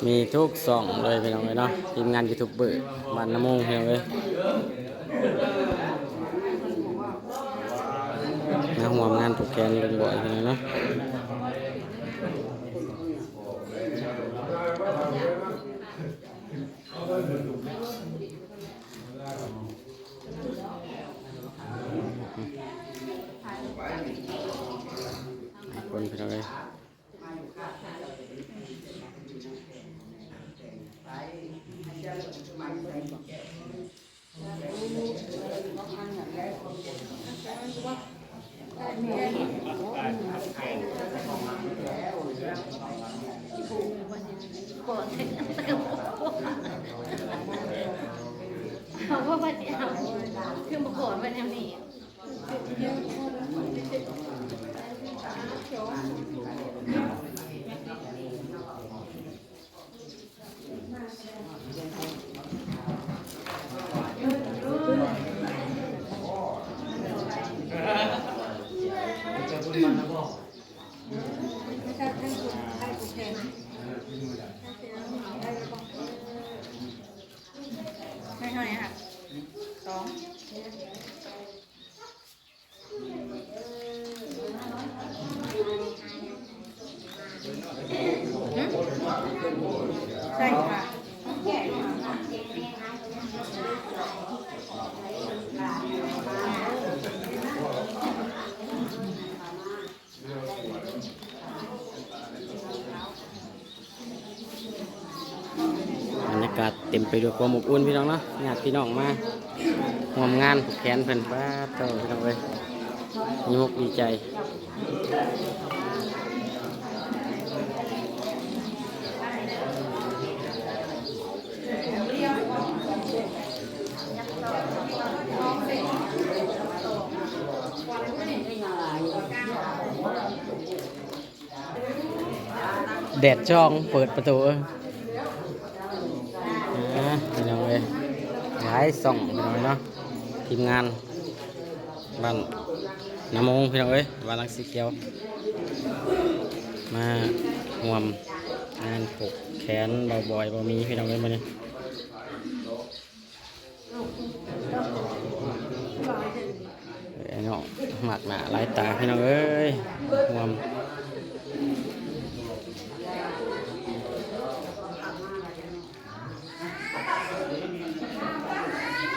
ມີທຸກຊ່ອງເລີຍພີ່ນ້ອງເອີຍເນາະ, ທີມງານຢູທູບເບີບ້ານນາໂມງພີ່ນ້ອງເອີຍ ມາຮ່ວມງານຜູກແຂນລຸງບອຍພີ່ນ້ອງເນາະ. ຫຼາຍຄົນພີ່ນ້ອງເອີຍ. ເຂົາວ່າບັດນີ້ເຮົາຄືບໍ່ກອດໄວ້ແນວນີ້. ໃຫ້ເທົ່າໃດຄະ? ສອງ. ບັນຍາກາດເຕັມໄປດ້ວຍຄວາມອົບອຸ່ນພີ່ນ້ອງເນາະ, ຍາດພີ່ນ້ອງມາຮ່ວມງານຜູກແຂນເພິ່ນ. ປາດໂທ້ ພີ່ນ້ອງເອີຍ ດີອົກດີໃຈ. ແດດຊ່ອງເປີດປະຕູ. ອ່າ ພີ່ນ້ອງເອີຍ ຫຼາຍຊ່ອງພີ່ນ້ອງເນາະ, ທີມງານບ້ານນາໂມງພີ່ນ້ອງເອີຍ ບ້ານຫຼັງສີຂຽວ ມາຮ່ວມງານຜູກແຂນບ່າວບອຍ ບ່າວມີພີ່ນ້ອງເອີຍ ມື້ນີ້. ເອີຍເນາະ ມາກໜ້າຫຼາຍຕາພີ່ນ້ອງເອີຍ ຮ່ວມ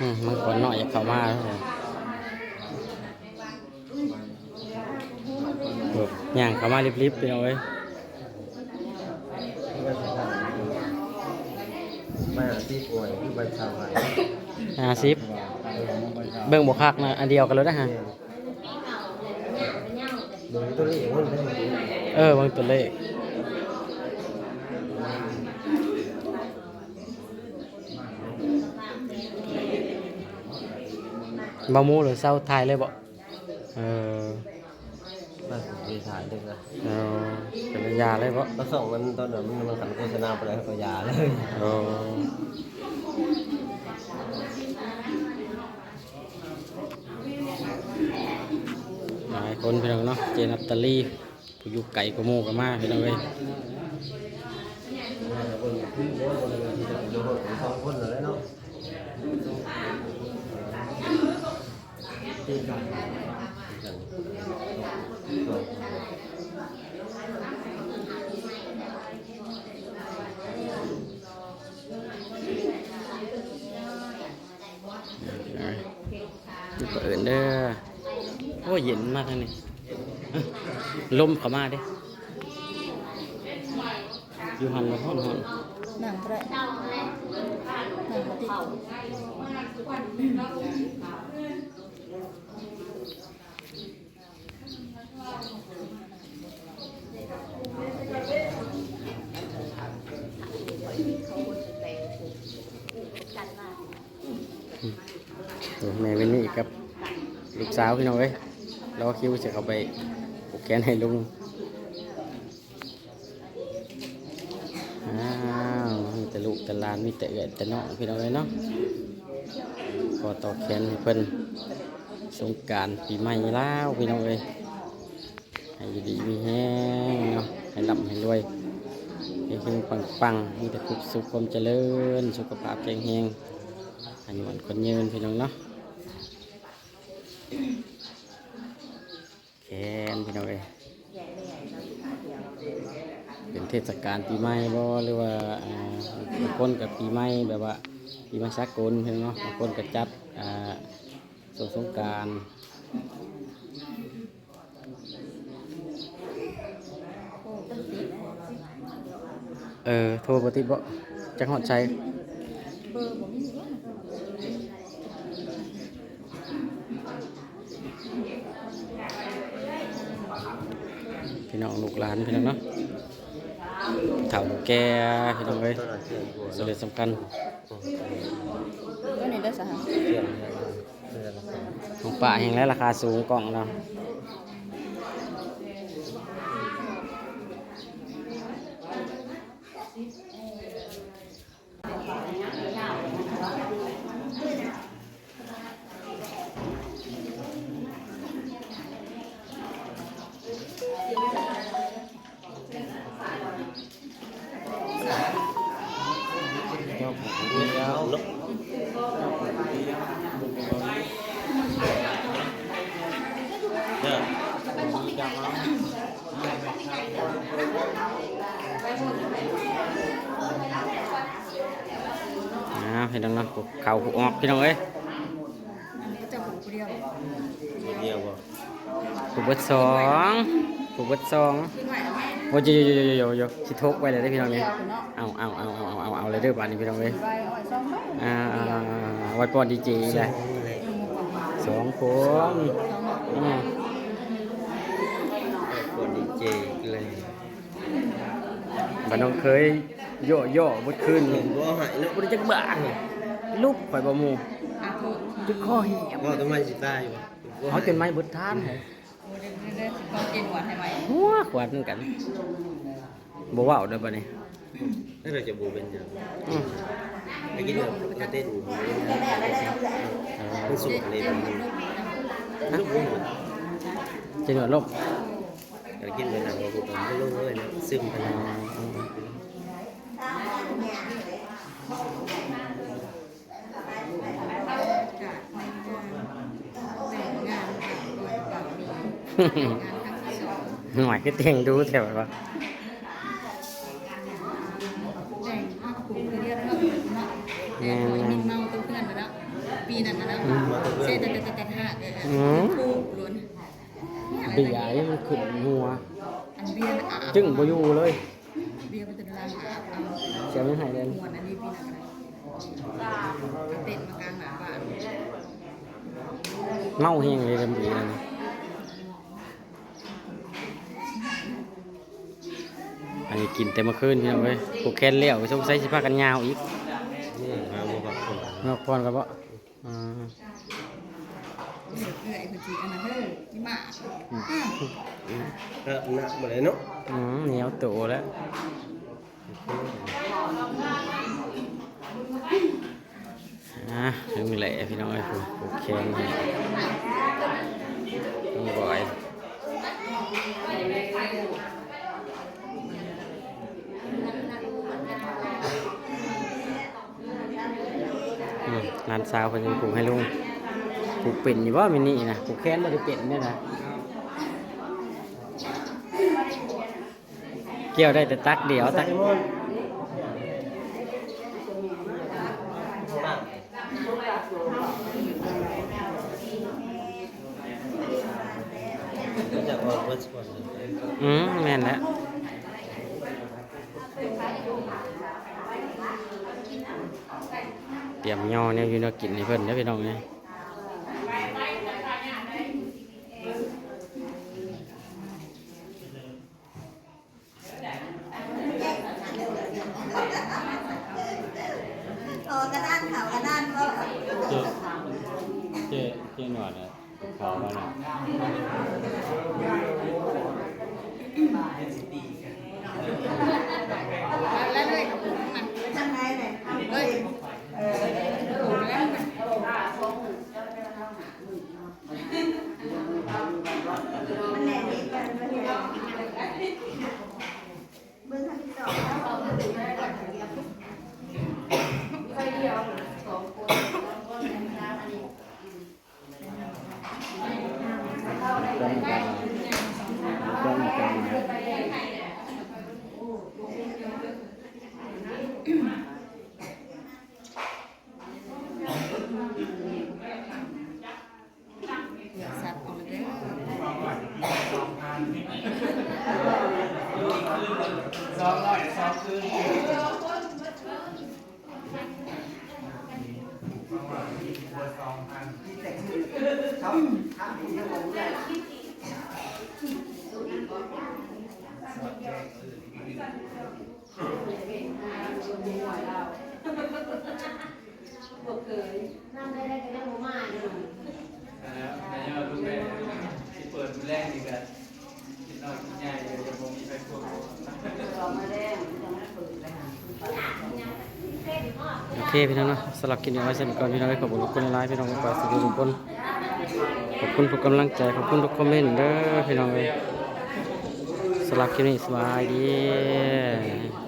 ອືມ ມັງກອນນ້ອຍຢາກເຂົ້າມາ. ໂອ້ ຍ່າງເຂົ້າມາລິບໆ ພີ່ນ້ອງເອີຍ. ໃບຫ້າສິບ ໂອ້ຍ ໃບຊາວ ຫ້າສິບ ເບິ່ງບໍ່ຄັກນະ ອັນດຽວກັນໂລດນະ. ເບິ່ງຕົວເລກມັນເດ້. ເອີ ເບິ່ງຕົວເລກ. ບໍ່ໝູ່ ຫຼືເຊົາຖ່າຍເລີຍບໍ່? ເອີ ມັນຊິຖ່າຍເລີຍນະ. ເອີ ເປັນໄລຍະເລີຍບໍ່? ກະຊ່ອງມັນຕອນນັ້ນມັນ ມັນຄັນໂຄສະນາບໍ່ໄດ້ເຮົາກະຢ່າເລີຍ. ໂອ້ ຫຼາຍຄົນພີ່ນ້ອງເນາະ, ເຈນາຕາລີ ຜູ້ຢູ່ໄກກວ່າໝູ່ກະມາພີ່ນ້ອງເອີຍ. ເອີຍ ເອີ້ນເດີ. ໂອ້ຍ ເຢັນມາທາງນີ້, ລົມເຂົ້າມາເດ້. ຢູ່ຫັ້ນລະຮ້ອນໆ. ນັ່ງກໍໄດ້ ນັ່ງກໍຕິດ. ໂອ້ ແມ່ວິນນີ້ກັບລູກສາວ ພີ່ນ້ອງເອີຍ, ລໍຄິວຊິເຂົ້າໄປຜູກແຂນໃຫ້ລຸງ. ອ້າວ ມີແຕ່ລູກແຕ່ຫຼານ ມີແຕ່ເອື້ອຍແຕ່ນ້ອງ ພີ່ນ້ອງເອີຍເນາະ, ຂໍຕໍ່ແຂນໃຫ້ເພິ່ນ ສົງການປີໃໝ່ລາວ ພີ່ນ້ອງເອີຍ. ໃຫ້ຢູ່ດີມີແຮງເນາະ, ໃຫ້ລ່ຳໃຫ້ລວຍ, ເຮັງໆ ປັງໆ ມີແຕ່ຄວາມສຸກ ຄວາມຈະເລີນ ສຸຂະພາບແຂງແຮງ ອາຍຸໝັ້ນຂວັນຍືນ ພີ່ນ້ອງເນາະ. ແຂນ ພີ່ນ້ອງເອີຍ ເປັນເທດສະການປີໃໝ່ບໍ່ ຫຼືວ່າ ອ່າ ບາງຄົນກໍປີໃໝ່ແບບວ່າປີໃໝ່ສາກົນ ພີ່ນ້ອງເນາະ ບາງຄົນກໍຈັດ ອ່າ ຊ່ວງສົງການ. ເອີ ໂທບໍ່ຕິດບໍ່ ຈັກຮອດໃສ ເບີບໍ່ມີ. ພີ່ນ້ອງລູກຫຼານ ພີ່ນ້ອງເນາະ ເຖົ້າແກ່ ພີ່ນ້ອງເອີຍ ສຳຄັນ ຕົວນີ້ໄດ້ສະຫະ ຂອງປ້າແຮງແລ້ວ ລາຄາສູງ ກ້ອງເນາະ. ອ້າວ ພີ່ນ້ອງເນາະ ຜູ້ເຂົ້າຜູ້ອອກ ພີ່ນ້ອງເອີຍ. ອັນນີ້ເຈົ້າຜູ້ດຽວ ຜູ້ດຽວບໍ່? ຜູ້ເບິດສອງ ຜູ້ເບິດສອງ. ໂອ້ຍ ໂຢໆໆໆ ຊິທົກໄວ້ແລ້ວເດ້ ພີ່ນ້ອງເອີຍ. ເອົາ ເອົາ ເອົາ ເອົາ ເອົາ ເອົາ ເອົາເລີຍເດີ ບາດນີ້ ພີ່ນ້ອງເອີຍ. ອ່າ ໄວ້ປ້ອນດີເຈອີກແລ້ວ ສອງຄົນ. ອືມ ໄວ້ປ້ອນດີເຈອີກແລ້ວ. ບາດນ້ອງເຄີຍເຍາະໆ ເບິດຄືນ ບໍ່ໃຫ້ເນາະ ບໍ່ໄດ້ຈັກບາດ. ລຸກ ຂ້ອຍບໍ່ໝູ່ ຈຸດຄໍແຫບ ເວົ້າແຕ່ໄມ້ຊິຕາຍຢູ່ບໍ່? ເອົາຈົນໄມ້ເບິດທານ. ໂອ້ ເດີໆໆ ຊິຂໍເກງຫວານໃຫ້ໃໝ່ ຫົວຂວັນກັນ ບໍ່ເວົ້າເດີບາດນີ້. ແລ້ວເຮົາຈະບໍ່ເປັນຫຍັງ ອືມ ໄປກິນເຂົ້າເຕັ້ນ ມັນສຸກເລີຍ ເຈັບຫົວລົ້ມ ເຈັບຫົວລົ້ມ ກະກິນໄປນຳ ບໍ່ຮູ້ ບໍ່ຮູ້ເລີຍ ຊຶມໄປນຳ. ຫວຍ ຄືແຕ່ງດູແທ້ວະ. ແຕ່ງພາບຜົມຄືຮຽບຮ້ອຍເນາະ ແຕ່ງໂດຍມິນເມົາຕົວເພື່ອນນະເນາະ ປີນັ້ນນະເນາະ ອືມ ເສດແຕ່ ແຕ່ ແຕ່ ແຕ່ ອືມ ໂອ້ ລ້ວນ ເບຍນີ້ມັນຂຶ້ນຫົວ ອັນເບຍນະ ຈຶ່ງບໍ່ຢູ່ເລີຍ. ເບຍມັນຈະລາງອາບເອົາ ສຽງມັນໃຫ້ເລີຍ ມ່ວນອັນນີ້ປີນັ້ນກະເຕັ້ນມາກາງໜ້າບ້ານ ເມົາແຮງເລີຍເບຍນັ້ນ. ອັນນີ້ກິນແຕ່ເມື່ອຄືນ ພີ່ນ້ອງເອີຍ ຜູກແຂນແລ້ວ ສົງໄສຊິພາກັນຍາວອີກ. ເມື່ອ ເມື່ອພັກຜ່ອນ ເມື່ອພັກຜ່ອນກັນບໍ່? ອືມ ເອື້ອຍເພິ່ນຊິອັນນັ້ນເດີ ອີໝ້າ ອືມ ອືມ ເອີ ໜັກບໍ່ໄດ້ເນາະ ອືມ ໜຽວໂຕແລ້ວ. ອ່າ ເຖິງແຫຼະ ພີ່ນ້ອງເອີຍ ຜູກແຂນໃຫ້ນ້ອງບອຍ. ອືມ ຫຼານສາວເພິ່ນຜູກໃຫ້ລຸງ. ຜູກເປັນຢູ່ບໍ່ ມິນິນະ? ຜູກແຂນບໍ່ໄດ້ເປັນເດ້ນະ. ກ່ຽວໄດ້ແຕ່ຕັກດຽວ ຕັກ ອືມ ແມ່ນແຫຼະ. ຕຽມຍໍແນວຢູ່ແນວກິນໃຫ້ເພິ່ນເດີພີ່ນ້ອງເອີຍ. ໂອ້ ກະດ້ານຂາວກະດ້ານບໍ່? ເຈ ເຈ ເຈນວດນະ ຂາວມານະ. ມັນແໜ້ນນີ້ ເບິ່ງທາງທີ່ສອງ. ສັບອອກເດີ ໂອເຄພີ່ນ້ອງເນາະ ສຳລັບຄລິບນີ້ເອົາໄວ້ສ່ຳນີ້ກ່ອນພີ່ນ້ອງເອີຍ. ຂອບຄຸນຂອບຄຸນຫຼາຍໆ ພີ່ນ້ອງ ເບິດສູ່ທຸກຄົນ ຂອບຄຸນທຸກກຳລັງໃຈ ຂອບຄຸນທຸກຄອມເມັນເດີພີ່ນ້ອງເອີຍ. ສຳລັບຄລິບນີ້ ສະບາຍດີ.